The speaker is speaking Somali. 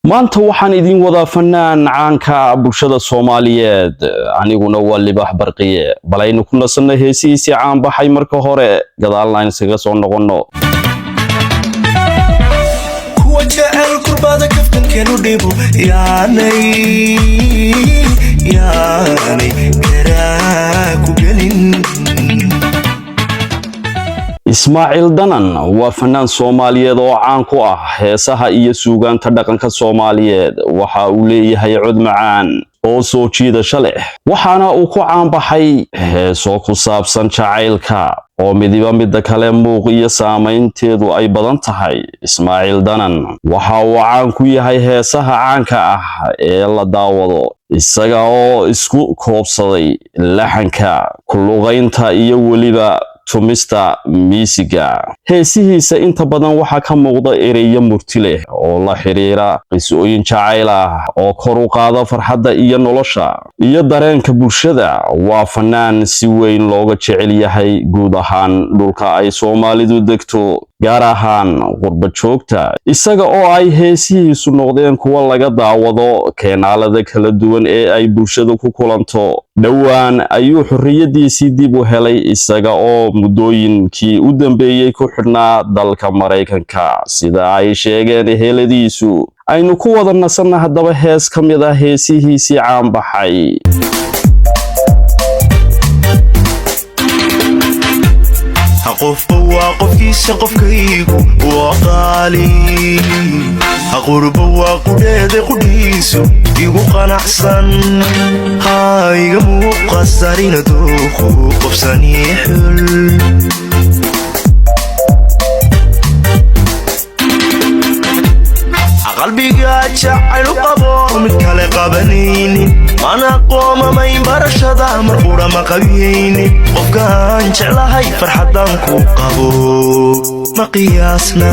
Maanta waxaan idiin wadaa fanaan caanka bulshada Soomaaliyeed. Aniguna waa Libaax Barqiye. Bal aynu ku nasanno heesihiisii caanbaxay marka hore, gadaalna aynu iskaga soo noqonno. Kuwa jecel kurbada kaftankeenu dhibo yaanay karaa ku gelin. Ismaaciil Danan waa fanaan Soomaaliyeed oo caan ku ah heesaha iyo suugaanta dhaqanka Soomaaliyeed. Waxa uu leeyahay cod macaan oo soo jiidasho leh, waxaana uu ku caanbaxay heeso ku saabsan jacaylka oo midiba midda kale muuq iyo saamaynteedu ay badan tahay. Ismaaciil Danan waxa uu caan ku yahay heesaha caanka ah ee la daawado, isaga oo isku koobsaday laxanka, ku luqaynta iyo weliba tumista miisiga. Heesihiisa inta badan waxaa ka muuqda ereyo murti leh oo la xiriira qisooyin jacayl ah oo kor u qaada farxadda iyo nolosha iyo dareenka bulshada. Waa fanaan si weyn looga jecel yahay guud ahaan dhulka ay Soomaalidu degto, gaar ahaan qurba joogta, isaga oo ay heesihiisu noqdeen kuwa laga daawado keenaalada kala duwan ee ay bulshadu ku kulanto. Dhowaan ayuu xorriyadiisii dib u helay, isaga oo muddooyinkii u dambeeyey ku xidhnaa dalka Maraykanka, sida ay sheegeen eheladiisu. Aynu ku wada nasanna haddaba hees ka mid ah heesihiisii caanbaxay. Qofba waa qofkiisa, qofkaygu waa qaali. Qurba waa qudheeda, qudhiisu igu qanacsan. Ha iga muuqasarina dooqu qofsanii xul. Qalbiga jacaylu qabo mid kale qabanaynin, mana qoomamayn barashada, mar qura ma qabiyaynin. Qofkaan jeclahay farxaddaan ku qabo ma qiyaasna.